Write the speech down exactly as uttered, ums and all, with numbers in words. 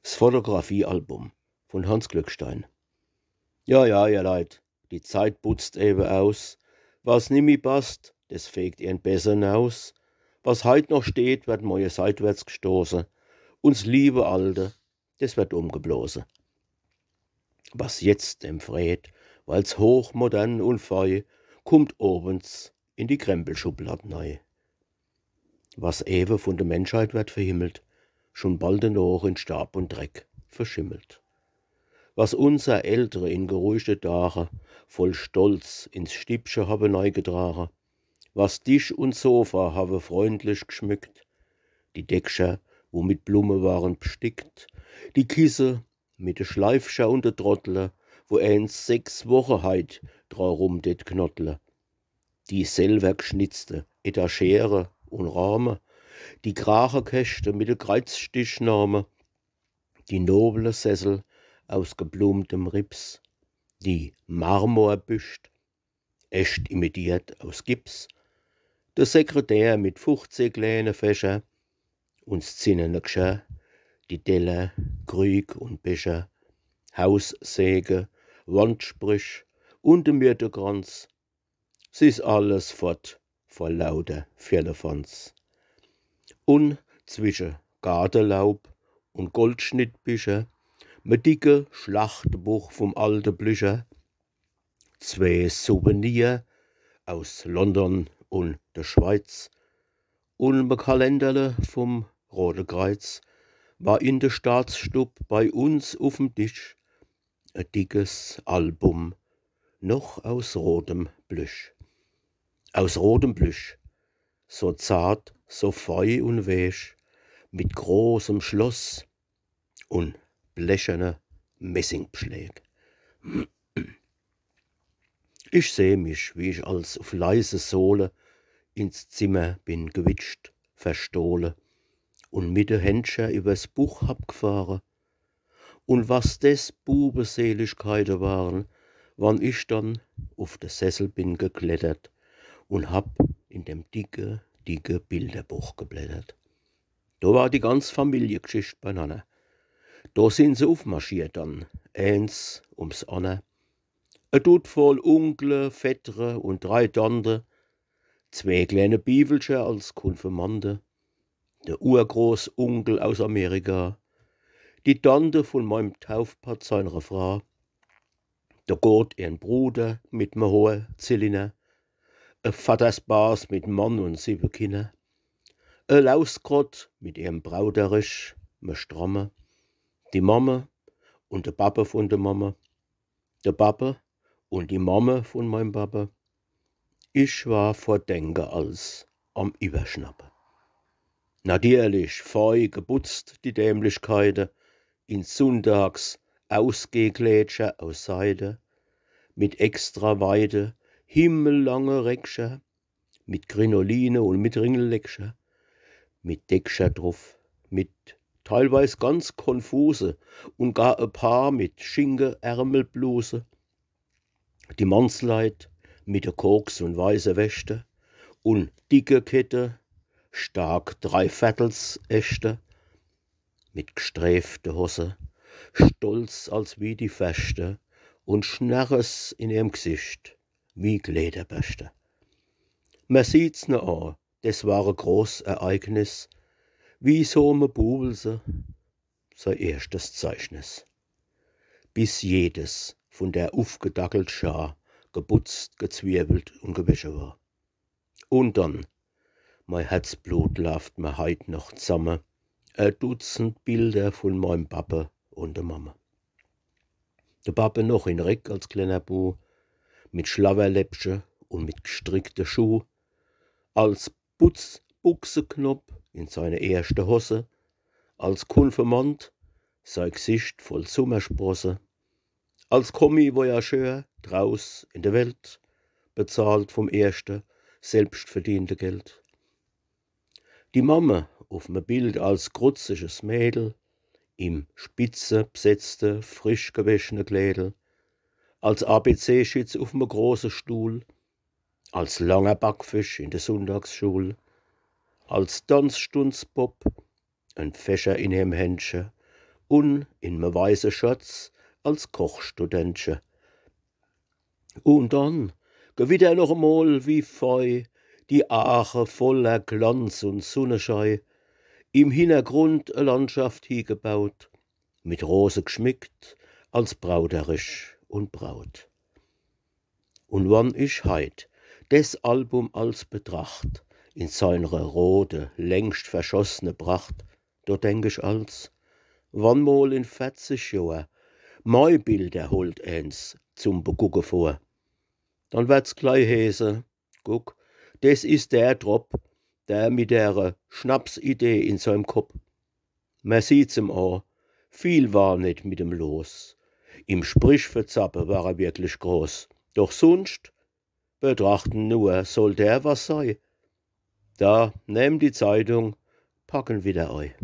S Fotografiealbum vun Hanns Glückstein. Ja, ja, ihr Leit, die Zeit butzt ewe aus. Was nimmi passt, des fegt ihrn Besse naus. Was heit noch steht, werd moie seitwärts gstoße. Un s liewe Alte, des werd umgeblose. Was jetzt em freet, weil's hochmodern un fei, kummt owends in die Krempelschublad nei. Was ewe vun de Menschheit werd verhimmelt, schun bald denoch in Staab un Dreck verschimmelt. Was unser Eltere in geruhigte Dage voll Stolz ins Stibbche hawe neigetrage, was Disch un Sofa hawe freundlich gschmückt, die Deckcher, wo mit Blumme waren bstickt, die Kisse mit de Schleifcher un de Trottle, wo eens sechs Woche heit dra rum det knottle, die selwer gschnitzte Etagere un Rahme, die Kragekäschte mit de Kreizstichname, die noble Sessel aus geblumtem Rips, die Marmorbüscht, echt imitiert aus Gips, de Sekretär mit fuchzeh kläne Fächer, un s zinnene Gscherr, die Teller, Krüg un Becher, Haussäge, Wandsprich un de Myrtekranz, s is alles fort vor lauter Firlefanz. Un zwische Gartelaub un Goldschnittbicher, me dicke Schlachtebuch vum alte Blücher, zwee Souvenir aus London un de Schweiz un me Kalenderle vum Rote Kreiz, war in de Staatsstub bei uns uf'm Disch e dickes Album, noch aus rotem Blüsch. Aus rotem Blüsch, so zart, so fei un weech, mit großem Schloss un blecherne Messingbschläg. Ich seh mich, wie ich als uf leise Sohle ins Zimmer bin gewitscht, verstohle un mit de Händcher iwwers Buch hab gfahre. Un was des Bubeseligkeite waren, wann ich dann uf de Sessel bin geklettert un hab in dem dicke, dicke Bilderbuch geblättert. Do war die ganz Familiegschicht beinanner. Do sin se ufmarschiert dann, eens ums anner. E Dutt voll Unkle, Vettre un drei Tante, zwee kleine Biewelcher als Kunfemante, de Urgroßunkel aus Amerika, die Tante vun meim Taufpatt seinre Fra, de Gott ihrn Bruder mit me Hoorzylinner, e Vattersbaas mit Mann un siwwe Kinner, e Lauskrott mit ihrm Brauderich, me Stramme, die Mamme un de Babbe vun de Mamme, de Babbe un die Mamme vun meim Babbe. Ich war vor Denke als am Iwwerschnappe. Natierlich fei geputzt die Dämlichkeite in Sunntags Ausgehkleedcher aus Seide, mit extra weite, himmellange Reckcher, mit Krinoline un mit Ringelleckcher, mit Deckcher druf, mit teilweis ganz konfuse un gar e paar mit Schinke-Ärmelbluse, die Mannsleit mit de Koks un weiße Weschte un dicke Kette, stark Dreiviertelsäschte, mit gsträfte Hosse, stolz als wie die Ferschte un Schnarres in ihrm Gsicht wie Klederberschte. Mer sieht's ne a, des war e groß Ereignis, wie so me Bubelse sei erschtes Zeichnis. Bis jedes vun der ufgedackelt Schar geputzt, gezwirbelt un gewäsche war. Un dann, mei Herzblut laaft mer heit noch zamme, e Dutzend Bilder vun meim Babbe un de Mamme. De Babbe noch in Reck als klenner Bu, mit Schlawwerläppche un mit gstrickte Schuh, als Butz-, Buchseknopp in seine erschte Hosse, als Kunfemant sei Gsicht voll Summersprosse, als Commis-Voyageur draus in de Welt, bezahlt vum erschte selbschtverdiente Geld. Die Mamme uf me Bild als grutziges Mädel, im spitze bsetzte, frisch gewäschene Klädel, als A B C-Schitz uf me große Stuhl, als langer Backfisch in de Sunntagsschul, als Tanzstundsbopp, en Fächer in em Händche un in me weiße Schürz als Kochstudentche. Un dann gewitt er noch emol wie fei, die Aache voller Glanz un Sunneschei, im Hinnergrund e Landschaft hiegebaut, mit Rose gschmickt als Brauderich un Braut. Un wann ich heit des Album als betracht, in seinre rode, längscht verschossne Pracht, do denk ich als, wann mol in verzig Johr mei Bilder holt eens zum Begucke vor, dann werd's glei heeße: „Guck, des is der Drop, der mit dere Schnapsidee in seim Kopp.“ Mer sieht's em an, viel war net mit em los. Im Sprichverzappe war er wirklich groß. Doch sunscht betrachten nur sollt er was sei. Da nemm die Zeitung, packen wieder ei.